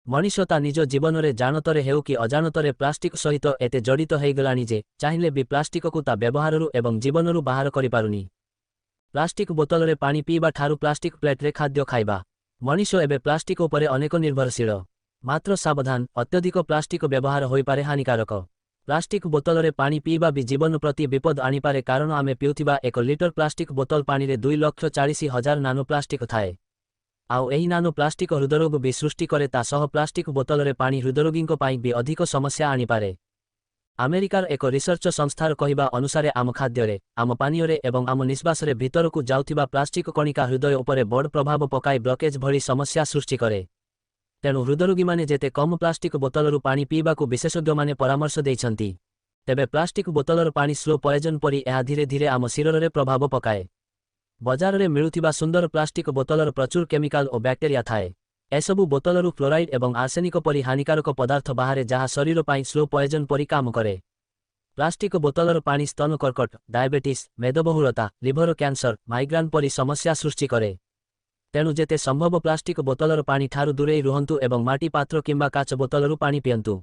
ମଣିଷ ତା ନିଜ ଜୀବନରେ ଜାଣତରେ ହେଉ କି ଅଜାଣତରେ ପ୍ଲାଷ୍ଟିକ ସହିତ ଏତେ ଜଡ଼ିତ ହେଇଗଲାଣି ଯେ ଚାହିଁଲେ ବି ପ୍ଲାଷ୍ଟିକକୁ ତା ବ୍ୟବହାରରୁ ଏବଂ ଜୀବନରୁ ବାହାର କରିପାରୁନି। ପ୍ଲାଷ୍ଟିକ ବୋତଲରେ ପାଣି ପିଇବା ଠାରୁ ପ୍ଲାଷ୍ଟିକ ପ୍ଲେଟ୍ରେ ଖାଦ୍ୟ ଖାଇବା, ମଣିଷ ଏବେ ପ୍ଲାଷ୍ଟିକ ଉପରେ ଅନେକ ନିର୍ଭରଶୀଳ। ମାତ୍ର ସାବଧାନ, ଅତ୍ୟଧିକ ପ୍ଲାଷ୍ଟିକ ବ୍ୟବହାର ହୋଇପାରେ ହାନିକାରକ। ପ୍ଲାଷ୍ଟିକ ବୋତଲରେ ପାଣି ପିଇବା ବି ଜୀବନ ପ୍ରତି ବିପଦ ଆଣିପାରେ, କାରଣ ଆମେ ପିଉଥିବା 1 ଲିଟର ପ୍ଲାଷ୍ଟିକ ବୋତଲ ପାଣିରେ 2,40,000 ନାନୋ ପ୍ଲାଷ୍ଟିକ ଥାଏ। ଆଉ ଏହି ନାନୋ ପ୍ଲାଷ୍ଟିକ ହୃଦରୋଗ ବି ସୃଷ୍ଟି କରେ। ତା ସହ ପ୍ଲାଷ୍ଟିକ ବୋତଲରେ ପାଣି ହୃଦରୋଗୀଙ୍କ ପାଇଁ ବି ଅଧିକ ସମସ୍ୟା ଆଣିପାରେ। ଆମେରିକାର ଏକ ରିସର୍ଚ୍ଚ ସଂସ୍ଥାର କହିବା ଅନୁସାରେ, ଆମ ଖାଦ୍ୟରେ, ଆମ ପାନୀୟରେ ଏବଂ ଆମ ନିଶ୍ୱାସରେ ଭିତରକୁ ଯାଉଥିବା ପ୍ଲାଷ୍ଟିକ କଣିକା ହୃଦୟ ଉପରେ ବଡ଼ ପ୍ରଭାବ ପକାଇ ବ୍ଲକେଜ୍ ଭଳି ସମସ୍ୟା ସୃଷ୍ଟି କରେ। ତେଣୁ ହୃଦରୋଗୀମାନେ ଯେତେ କମ୍ ପ୍ଲାଷ୍ଟିକ ବୋତଲରୁ ପାଣି ପିଇବାକୁ ବିଶେଷଜ୍ଞମାନେ ପରାମର୍ଶ ଦେଇଛନ୍ତି। ତେବେ ପ୍ଲାଷ୍ଟିକ ବୋତଲର ପାଣି ସ୍ଲୋ ପଏଜନ୍ ପରି ଏହା ଧୀରେ ଧୀରେ ଆମ ଶରୀରରେ ପ୍ରଭାବ ପକାଏ। ବଜାରରେ ମିଳୁଥିବା ସୁନ୍ଦର ପ୍ଲାଷ୍ଟିକ ବୋତଲର ପ୍ରଚୁର କେମିକାଲ ଓ ବ୍ୟାକ୍ଟେରିଆ ଥାଏ। ଏସବୁ ବୋତଲରୁ ଫ୍ଲୋରାଇଡ୍ ଏବଂ ଆର୍ସେନିକ ପରି ହାନିକାରକ ପଦାର୍ଥ ବାହାରେ, ଯାହା ଶରୀର ପାଇଁ ସ୍ଲୋ ପଏଜନ୍ ପରି କାମ କରେ। ପ୍ଲାଷ୍ଟିକ ବୋତଲର ପାଣି ସ୍ତନ କର୍କଟ, ଡାଇବେଟିସ୍, ମେଦବହୁଳତା, ଲିଭର କ୍ୟାନ୍ସର, ମାଇଗ୍ରେନ୍ ପରି ସମସ୍ୟା ସୃଷ୍ଟି କରେ। ତେଣୁ ଯେତେ ସମ୍ଭବ ପ୍ଲାଷ୍ଟିକ ବୋତଲର ପାଣି ଠାରୁ ଦୂରେଇ ରୁହନ୍ତୁ ଏବଂ ମାଟି ପାତ୍ର କିମ୍ବା କାଚ ବୋତଲରୁ ପାଣି ପିଅନ୍ତୁ।